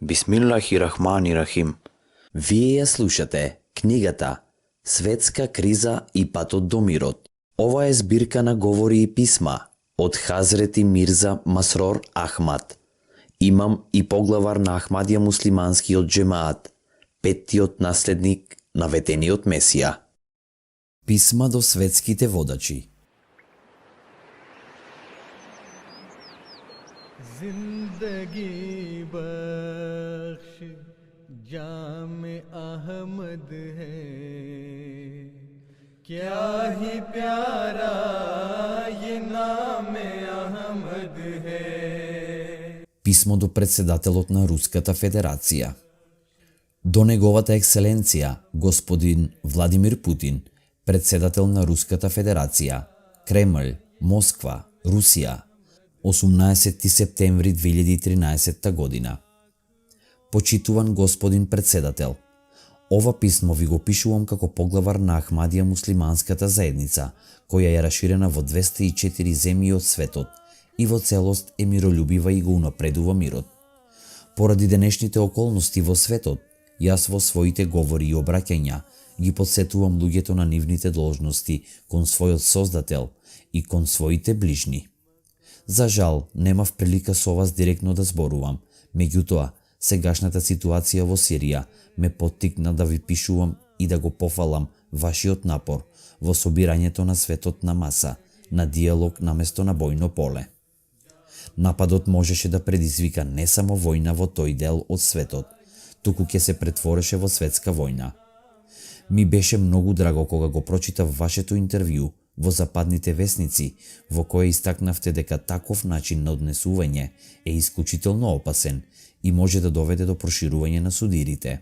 Бисмиллахи-рахмани-рахим. Вие ја слушате книгата Светска криза и патот до мирот. Ова е збирка на говори и писма од Хазрети Мирза Масрор Ахмад, имам и поглавар на Ахмадија муслиманскиот джемаат, петтиот наследник на ветениот Месија. Писма до светските водачи. जिंदगी बख्श जाम अहमद है क्या ही प्यारा ये नाम अहमद है. Писмо до председателот на Руската Федерација. До неговата екселенција, господин Владимир Путин, председател на Руската Федерација, Кремљ, Москва, Русија, 18 септември 2013 година. Почитуван господин председател, ова писмо ви го пишувам како поглавар на Ахмадија муслиманската заедница, која е раширена во 204 земји од светот и во целост е миролюбива и го унапредува мирот. Поради денешните околности во светот, јас во своите говори и обраќања ги подсетувам луѓето на нивните должности кон својот Создател и кон своите ближни. За жал, немав прилика со вас директно да зборувам, меѓутоа, сегашната ситуација во Сирија ме поттикна да ви пишувам и да го пофалам вашиот напор во собирањето на светот на маса, на диалог наместо на бојно поле. Нападот можеше да предизвика не само војна во тој дел од светот, туку ќе се претвореше во светска војна. Ми беше многу драго кога го прочитав вашето интервју во западните весници, во кој истакнавте дека таков начин на однесување е исклучително опасен и може да доведе до проширување на судирите.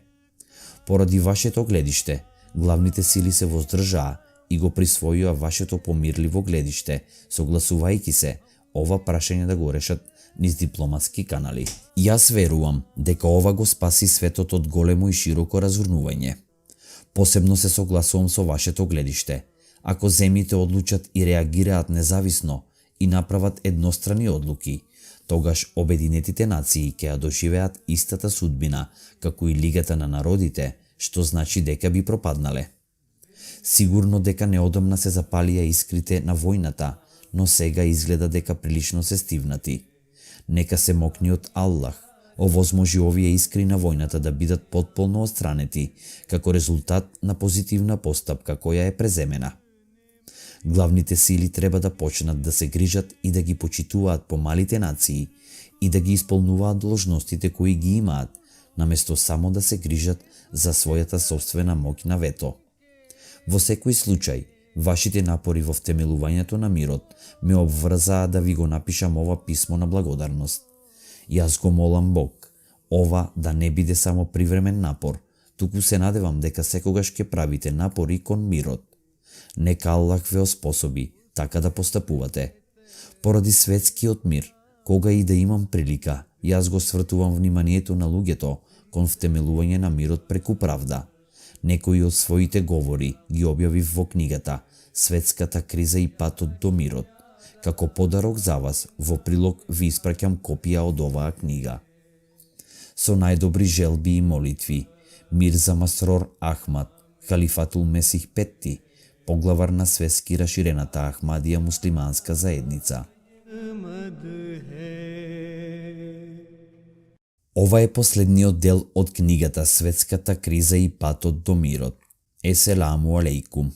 Поради вашето гледиште, главните сили се воздржаа и го присвојува вашето помирливо гледиште, согласувајќи се ова прашање да го решат низ дипломатски канали. Јас верувам дека ова го спаси светот од големо и широко разурнување. Посебно се согласувам со вашето гледиште. Ако земјите одлучат и реагираат независно и направат еднострани одлуки, тогаш Обединетите нации ќе ја доживеат истата судбина како и Лигата на народите, што значи дека би пропаднале. Сигурно дека неодамна се запалија искрите на војната, но сега изгледа дека прилично се стивнати. Нека се мокни од Аллах, овозможи овие искри на војната да бидат потполно отстранети, како резултат на позитивна постапка која е преземена. Главните сили треба да почнат да се грижат и да ги почитуваат помалите нации и да ги исполнуваат должностите кои ги имаат, наместо само да се грижат за својата собствена моќ на вето. Во секој случај, вашите напори во втемелувањето на мирот ме обврзаа да ви го напишам ова писмо на благодарност. Јас го молам Бог, ова да не биде само привремен напор, туку се надевам дека секогаш ќе правите напори кон мирот. Нека Аллах ве оспособи така да постапувате. Поради светскиот мир, кога и да имам прилика, јас го свртувам вниманието на луѓето кон втемелување на мирот преку правда. Некои од своите говори ги објавив во книгата Светската криза и патот до мирот. Како подарок за вас, во прилог ви испраќам копија од оваа книга. Со најдобри желби и молитви, Мирза Масрор Ахмад, Халифатул Месих Петти, поглавар на светски раширената Ахмадија муслиманска заедница. Ова е последниот дел од книгата Светската криза и патот до мирот. Еселаму алейкум.